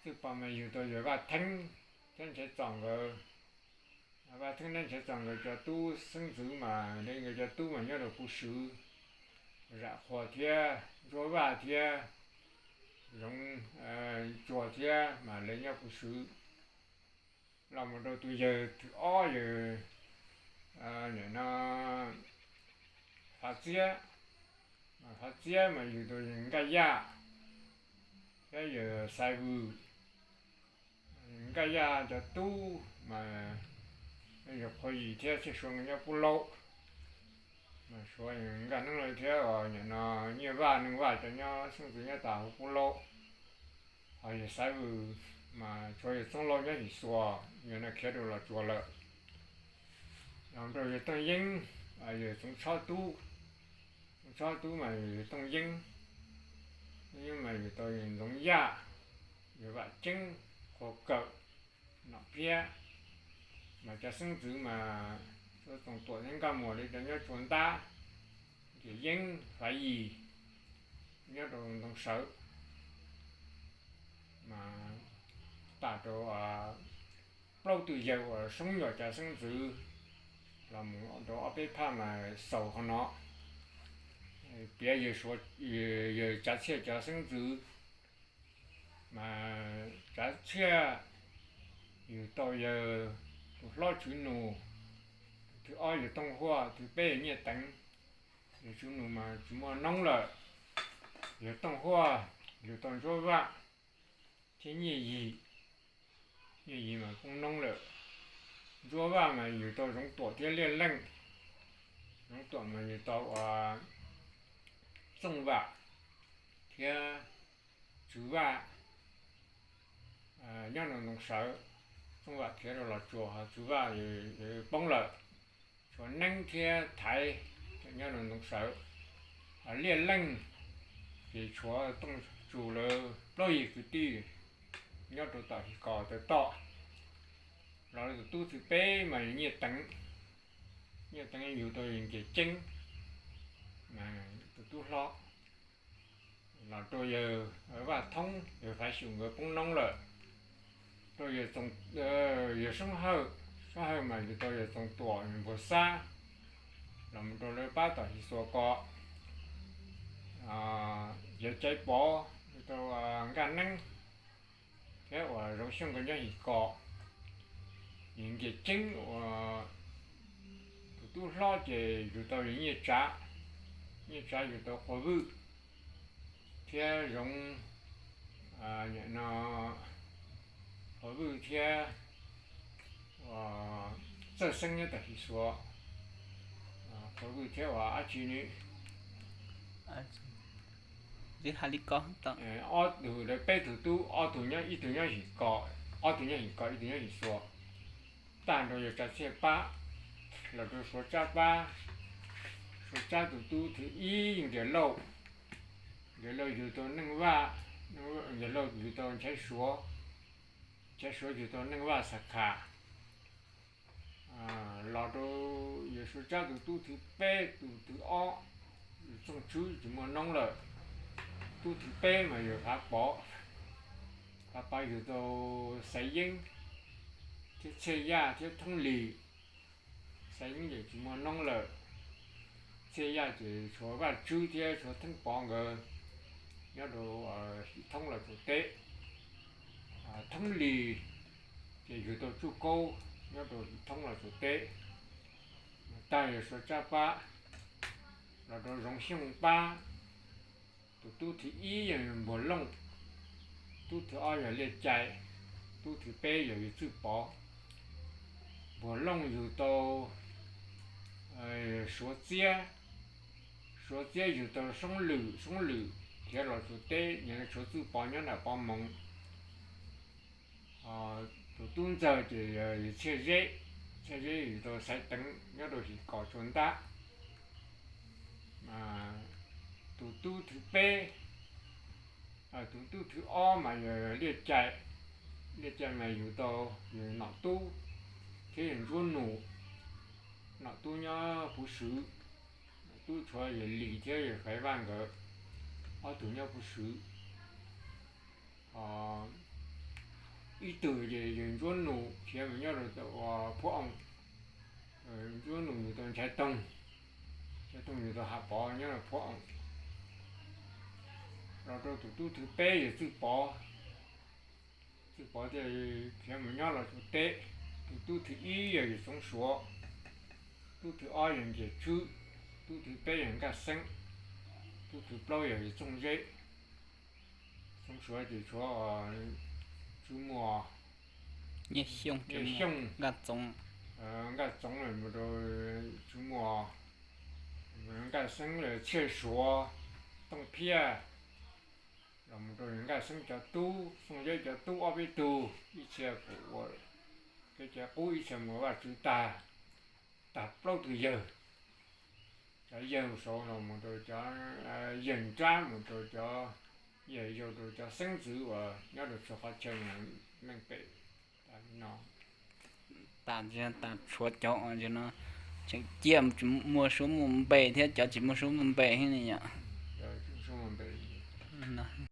Twb pom mas yug tau yawg Vaj Theeb thiab Ntshav Txos nkawd. Vaj Theeb thiab Ntshav Txos nkawd cov tub xeeb ntxwv mas li nkawd cov tub mas nyob rau Puv Swv, Zam Qhua thiab Ntsuab Vaj thiab Zoov Tsuag thiab mas li nyob Puv Swv. Los mus rau tus yawg thib ob, yawg no Fav Txiab. Fav Txiab mas yug tau yawg Nkaj Yaj thiab yawg Xaiv Vwm. Nkaj Yaj cov tub mas yawg Qhua Yim thiab Txhiaj Suav nkawd nyob Pub Laub. Mas Suav Nkaj Neeb Lauj thiab nim no Nyiaj Vaj Neej Vaj cov nyob xeeb ntxwv nyob tas hauv Pub Laub. Ho yawg Xaiv Vwm mas tshuav yawg Txoov Lauj nyob Him Xuas, yawg no khiav rau Los Tsuas lawm. Los rau yawg Tooj Yeeb, yawg Txoov Tshob tub. Txoov Tshob tub mas yawg Tooj Yeeb. Tooj Yeeb mas yug tau yawg Ntxoov Yaj, yawg Vam Ceeb, Qhua Kawm, Nom Phiab. Mas cov xeeb ntxwv mas Txoov Tuam thiab Nkaj Muas li cov nyob Tsua Ntab, Nkias Yeeb, Fav Yim, nyob rau Ntoo Sawv. Mas tas rau plaub tug yawg uas soob nyuam cov xeeb ntxwv los mus rau ob peb phaj mas xaus qhov no. Piav yawg Tsav Txhiaj cov xeeb ntxwv mas Tsav Txhiaj yug tau yawg tus hlob Tswv Nus, thib ob yawg Tooj Huaj, thib peb yawg Nyiaj Teev. Yawg Tswv Nus mas tsis muaj noob lawm. Yawg Tooj Huaj yug tau Ntsuab Vaj thiab Nyiaj Yim. Nyiaj Yim mas poob noob lawm. Ntsuab Vaj mas yug tau Zoov Tuam thiab Liaj Leej. Zoov Tuam mas yug tau Txooj Vam thiab Tswv Vaj nyob rau Ntoo Sawv. Txooj Vam khiav rau Los Tsuas, ho Tswv Vaj poob lawm. Tshuav Neeb thiab Thaiv nyob rau Ntoo Sawv. Ho Liaj Leej ces tshuav Tooj Tsu lawv plaub yig kwv tij nyob rau tom His Kos taw toj. Los tus tub thib peb mas yog Nyiaj Teev. Nyiaj Teev yug tau yawg Nkias Ceeb, tus tub hlob. Los rau yawg Vaj Thoob, yawg Fav Xyum nkawd poob noob lawm. Rau yawg Soob Hawj, Soob Hawj mas yug tau yawg Txoov Tuam, yawg Npuag Xab, los mus rau lawv pab tom His Xuas ko. Yawg Caiv Pov yug tau Nkaj Neeb thiab uas Zoov Xyooj nkawd nyob His Kos. Yawg Nkias Ceeb uas tus tub hlob ces yug tau yawg Nyiaj Tsav, Nyiaj Tsav yug tau Qhua Vwj thiab Zoov, nim no Qhua Vwj thiab Txawj Xeeb nyob tom His Xuas. Qhua Vwj thiab uas dab tsi ne, ob tug, peb tug tub, ob tug nyob, ib tug nyob His Kos, ob tug nyob His Kos, ib tug nyob His Xuas. Tag nrho yawg Tsav Txhiaj pab, los rau Suav Tsab pab. Suav Tsab tus tub thib ib Nkias Lauj, Nkias Lauj yug tau Neej Vaj, Nkias Lauj yug tau Nchaiv Suav, Nchaiv Suav yug tau Neej Vaj Xav Kham. Los rau yawg Suav Tsab tus tub thib peb, tus thib ob, Txooj Tswb tsis muaj noob lawm. Tub thib peb mas yawg Fav Pov, Fav Pov yug tau Xaiv Yeeb thiab Txhiaj Yaj thiab Thoob Lis. Xaiv Yeeb ces tsis muaj noob lawm. Txhiaj Yaj ces tshuav Vaj Tswb thiab tshuav Theeb Pov nkawd nyob rau Him Thoob Los Tsuas teb. Thoob Lis ces yug tau Tsuj Kaub nyob rau Him Thoob Los Tsuas teb. Tag yawg Suav Tsab pab, los rau Zoov Xyooj pab. Tus tub thib ib yog Npuag Looj, tub thib ob yog Liaj Cai, tub thib peb yog yawg Txwj Pov. Npuag Looj yug tau Suav Txiab, Suav Txiab yug tau Soob Lwm, Soob Lwm khiav Los Tsuas teb, yog Suav Txwj Pov nyob nram Pov Moov. Tus tub ntxawg ces yog Txhiaj Zeb, Txhiaj Zeb yug tau Xaiv Teev nyob rau Him Kos Tsua Ntab. Tus tub thib peb, tus tub thib ob mas yog Liaj Cai, Liaj Cai mas yug tau yawg Nom Tub thiab yawg Ntsuab Nus. Nom Tub nyob Puv Swv, Nom Tub tshuav yawg Lis thiab yawg Faiv Vaj nkawd, ob tug nyob Puv Swv. Ho Tug ces yawg Ntsuab Nus khiav mus nyob rau tom Phuab Oos. Ntsuab Nus yug tau Nchaiv Toog, Nchaiv Toog yug tau Ham Pov nyob rau Phuab Oos. Los rau tus tub thib peb yawg Txwj Pov, Txwj Pov thiaj khiav mus nyob Los Tsuas teb. Tus tub thib ib yog yawg Txoov Suav, tub thib ob yog Nkias Tswb, tub thib peb yog Nkaj Xeeb, tub thib plaub yog yawg Txooj Zeb. Txoov Suav ces tshuav Tswb Muas, Nyiaj Xyooj, Nkaj Txoov, mus rau Tswb Muas, Nkaj Xeeb, Txhiaj Suav, Tooj Phiaj, los mus rau Nkaj Xeeb cov tub, Txooj Zeb cov tub ob peb tug, ib txhia kuj ua kev cai qub, ib txhia mus ua Vajtswv tag, tag plaub tug yawg. Cov yawg saud los mus rau cov yawg nrab, mus rau cov yawg yau, rau cov xeeb ntxwv uas nyob rau txhua qhov chaw meej pem. Tas li no, tas, tas tshuav cov no tseem ciaj, muaj suab muaj npe thiab, cov tsis muaj suab muaj npe thiab ne yom.